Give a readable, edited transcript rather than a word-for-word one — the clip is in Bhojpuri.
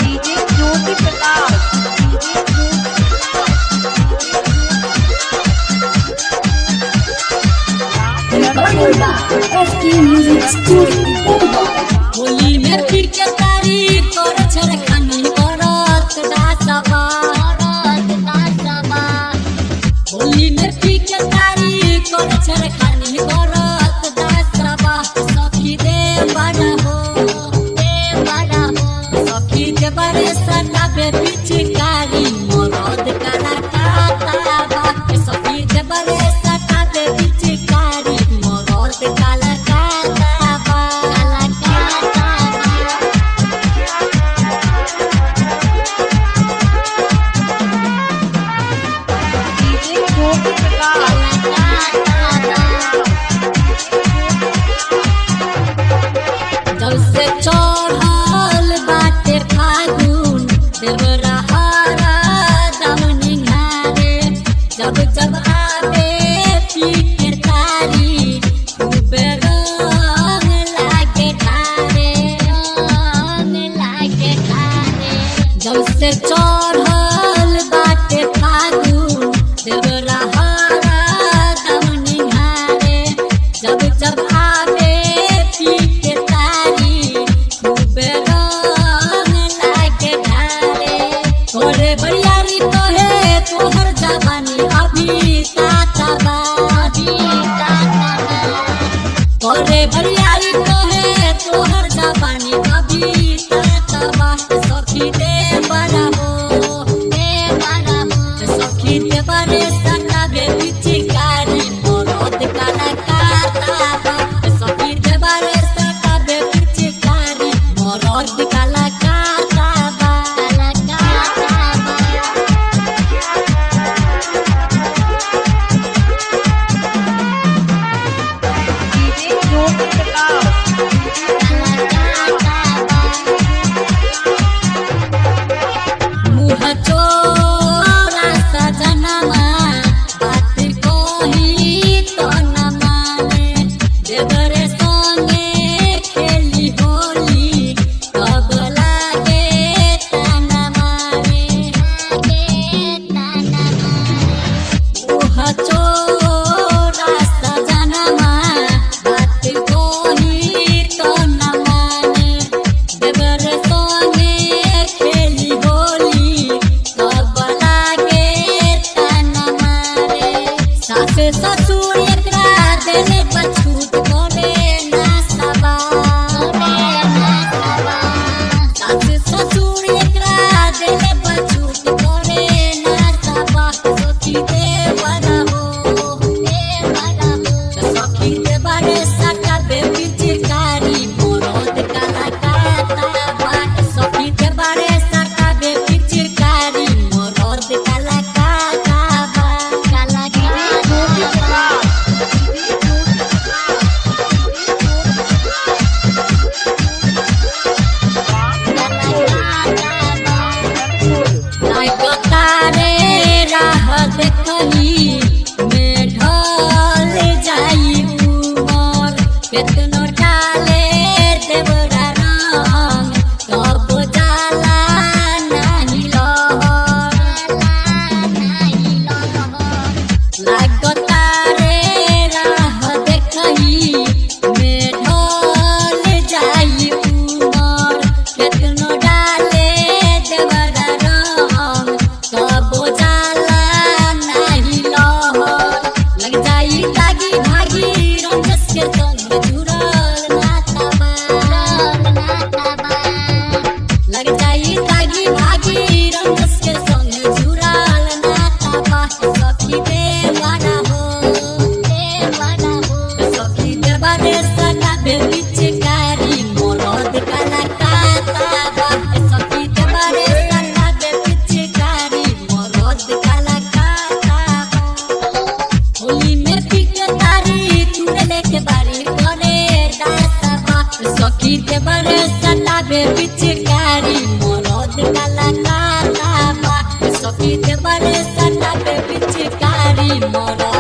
DJ Jyoti Prakash. DJ Jyoti Recording by SK Music Studio, Bogor. Holi में फिर के तारी तोर छरखानी करत दासबा करत दासबा। होली में फिर के तारी तोर छरखानी करत दासबा। सखी दे बड़ा हो दे बड़ा हो सखी दे बड़े सटाबे पिचकारी मरद काला काताबा। सखी दे बड़े सटाबे पिचकारी मरद काला काताबा काला काताबा। DJ Jyoti Prakash. जब से चढ़ल बाटे फागुन देवरा हरा दम निहारे। जब जब आवे पी के तारी खूबे रंग लागे ठारे रंग लागे ठारे। जब से चढ़ल बाटे फागुन देवरा हरा दम निहारे। जब जब आवे पी के तारी खूबे रंग लागे ढारे। तोरे बरियारी तोहे तोहर जवानी अभी ताता बा अभी ताता बा। तोरे बरियारी तोहे तोहर जवानी अभी ताता बा। सखी दे बड़ा हो दे बड़ा हो सखी दे बड़े सटाबे पिचकारी मरद काला काता बा। सखी दे बड़े सटाबे पिचकारी मरद काला काता बा काला काता बा। DJ Jyoti Prakash. मुह चोरा सजनमा बात कही तो न माने। देवरे संगे खेली होली तब लागे ताना मारे लागे ताना मारे। मुह चोरा सजनमा बात कही तो न माने। देवर संगे खेली होली तब लागे ताना मारे। सास ससुर एकरा देले पछूत करे ना सबा करे ना सबा। सास ससुर एकरा देले पछूत करे ना सबा। सखी दे बड़ा हो दे बड़ा हो सखी दे बड़े सटाबे पिचकारी मरद काला काता बा। सखी दे बड़े सटाबे पिचकारी मरद काला काता बा काला काता बा। तारे राह देखही में ढल जाई उमर। केतनो डाले देवरा रंग तब जाला नाही लहर। लागता रे राह देखही में ढल जाई उमर। केतनो डाले देवरा रंग तब जाला नाही लहर। लग जाई दागी भागी रंजस के संग जुड़ल नाता बा लग जाई दागी भागी रंजस के संग जुड़ल नाता बा। सखी दे बड़ा हो दे बड़ा हो सखी दे बड़े सटाबे पिचकारी मरद काला काता बा। सखी दे बड़े सटाबे पिचकारी मरद काला काता बा। होली में पीके तारी तूने लेके बारी करे दासबा। सखी दे बड़े सटाबे पिचकारी मरद काला काता बा। सखी दे बड़े सटाबे पिचकारी मरद